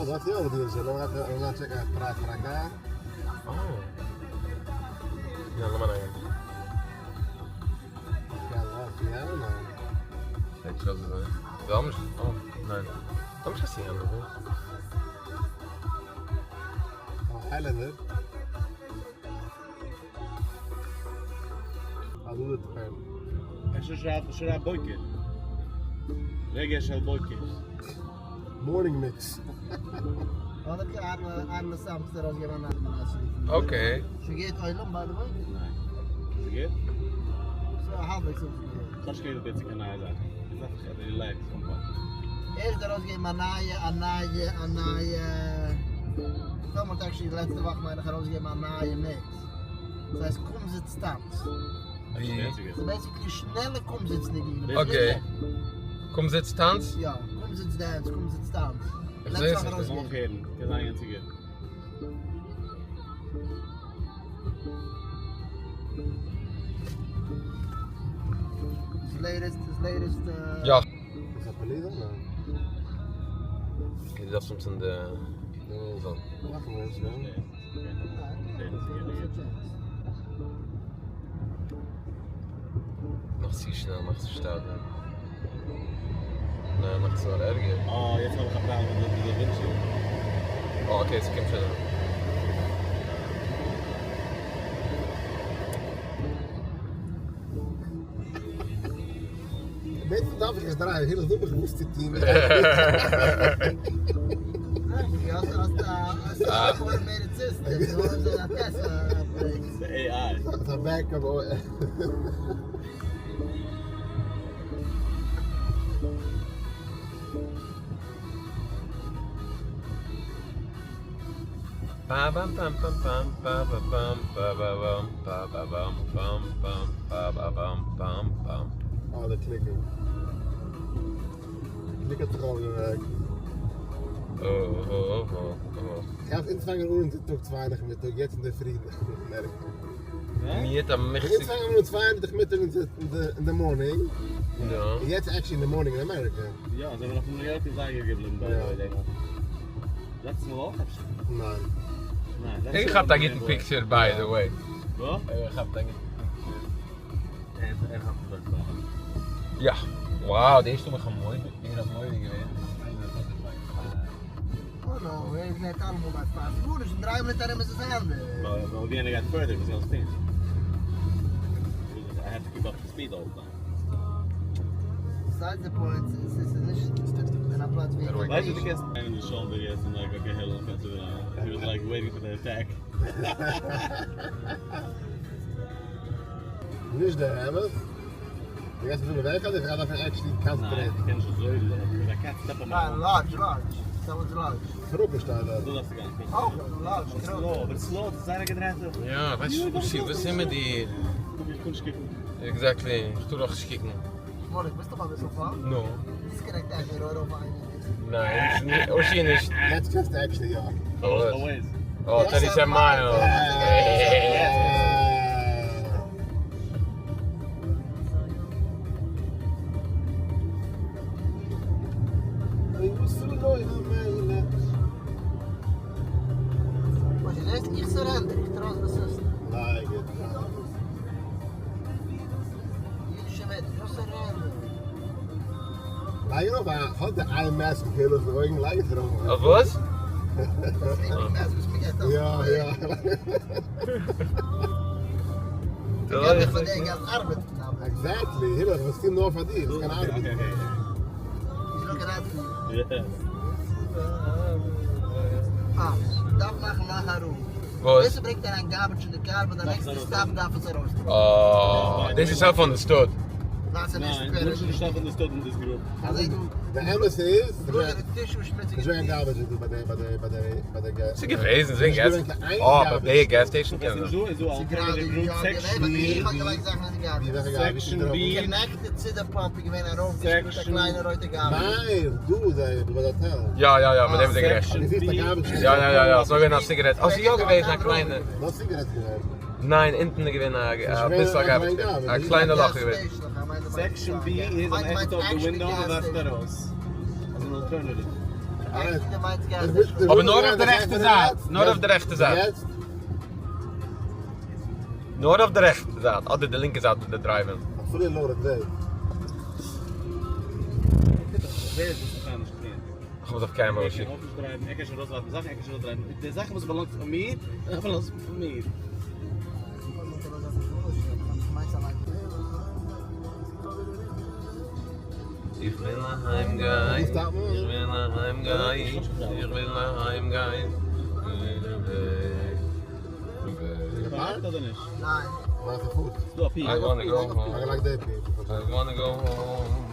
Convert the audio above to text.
אה, דארט יא אויף די לאמיר גיין טשעקן א פרייז פאר א קאר. אה. יא, לאמיר אריינגיין. Okay. כאטש קען איך דערצו קיין נייע זאכן. איך דארף זיך רילעקסן פון פארט. ער האט ארויסגעגעבן א נייע א נייע א נייע פילם האט actually לעצטע וואך מיין איך ארויסגעגעבן א נייע mix. ס'הייסט קומזיץ טאנץ. ווי? ס'איז basically שנעלע קומזיץ ניגונים. Okay. קומזיץ טאנץ? יא. קומזיץ dance, קומזיץ טאנץ. איך זעה עס נישט. לאמיך הערן. קען זיין יענץ איז גוט. יא. דו דארפסט אנצינדן די מאך צו שנעל, מאך צו שטאט. ניין, מאך עס נאר ערגער. אה, יעצט האב איך א פראבלעם מיט די windshield. אה, okay, ס'קומט שוין אן. בעצם דארף איך נישט דרייען, הילך דו מיך וואס צו טון. די AI. ס'איז א backup. פא באם פאם פאם פאם פא בא באם פא בא באם פא בא באם פאם פאם פא בא באם פאם פאם. אה, די clicker. Clicker האט זיך אויפגעוועקט. אה אה אה אה. איך דארף אנפאנגען אן טאג צוויי נאכמיטאג, יעצט אינדערפרי. מיעט א איך אנפאנגען אן צוויי נאכמיטאג אין די morning. יא. יעצט actually אין די morning אין אמעריקע. יא, זענען מיר נאך ניו יארק זייגער געבליבן ביי די וועי. לעצטע מאל אויך אפשר? ניין. ניין. איך כאפט א גוטן picture by the way. וואס? איך כאפט א גוטן picture. ער כאפט דאך דא. יא. Wow, די ערשטע מאל איך האב מודה, איך האב מודה געווען. Oh no, ער איז געווען אלעמאל ביי fast גארנישט, אין דריי מינוט ארום איז עס אנדערש. Well, ווי איינער גייט further, וואס זאלסטו טון? I have to keep up to speed all the time. Besides the point, עס איז נישט אין א פלאץ ווי ווייסט וואס דו קענסט איינעם די shoulder יעצט און like okay העלא קענסטו he was like waiting for the attack. נישט דער אמת. דו גייסט מיר זאגן וועלכע אדער איך דארף actually concentrate? ניין, איך קען נישט אזוי I can't step on my ניין, large, large. ס'איז large. קראקע שטייט דארט. דא דארפסטו גיין. אויך large, slow, אבער slow, דאס איז זייער א געדרייטע. יא, ווייסט וואס איז מיט דיר? איך קען נישט קוקן. Exactly, איך טאר אויך נישט קוקן. שמואליק, ביסט דאך אביסל פאר? נו. Disconnect actually אויף איינער. ניין, אושי נישט. יעצט קענסטו actually יא. Always. Oh, 37 miles. וואס איז דאס? איך surrender, איך trust the system. ניין, גוט. אידישע וועלט, איך surrender. לייג ארויף א, האט די eye mask אויף הילך'ס אויגן, לייג עס ארויף. אויף וואס? Sleeping mask וואס מ'געט אויף. יא, יא. איך געב פאר דיר געלט ארבעט. Exactly, הילך, וואס טון נאר פאר דיר, דאס קען ארבעטן. He's looking out for you. Yeah. אה, דארף מאכן נאך א rule. וואס? דאס ברענגט אריין garbage אין די קאר, but די next stop דארף עס ארויסטראגן. אה, דאס איז self understood. ניין, ס'איז נישט ניין, דאס איז נישט self understood אין this group. די אמת איז, דו האסט tissue שמוציג. נישט וועגן garbage ביי די ביי די ביי די ביי די gas. ס'איז געוועזן, ס'איז געווען געז. אה, ביי די gas station קען זיין. דא איז דא alternative route section B. איך האב געלייגט זאכן אין די garbage. Section B. Connected צו די pump איז געווען ארויפגעשפילט א קליינע רויטע garbage. ניין, דו זיי ביי די האטעל. יא יא יא, מיט דעם איז ער גערעכט. יא יא יא יא, ס'איז געווען א ציגארעט. אה, ס'איז יא געוועזן א קליינע. נאר ציגארעט געווען. ניין, אונטן איז געווען א ביסל א garbage. א קליינע לאך איז געווען. Section B איז אן exit of the window און ווארפט ארויס. As an alternative. אבער נאר אויף די רעכטע זייט, נאר אויף די רעכטע זייט. נאר אויף די רעכטע זייט, אדער די לינקע זייט ווען די דרייווען. אפילו נאר די. ווער איז דאס בכלל נישט קלין? איך האב עס אויף קעמערע. ער קען אויך נישט דרייוון, ער קען שוין ארויסווארפן זאכן, ער קען שוין ארויסדרייוון. די זאכן וואס באלאנגט פאר מיר, באלאנגט פאר מיר. איך וויל אהיים גיין, איך וויל אהיים גיין, איך וויל אהיים גיין. ניין. I wanna go home. I wanna go home.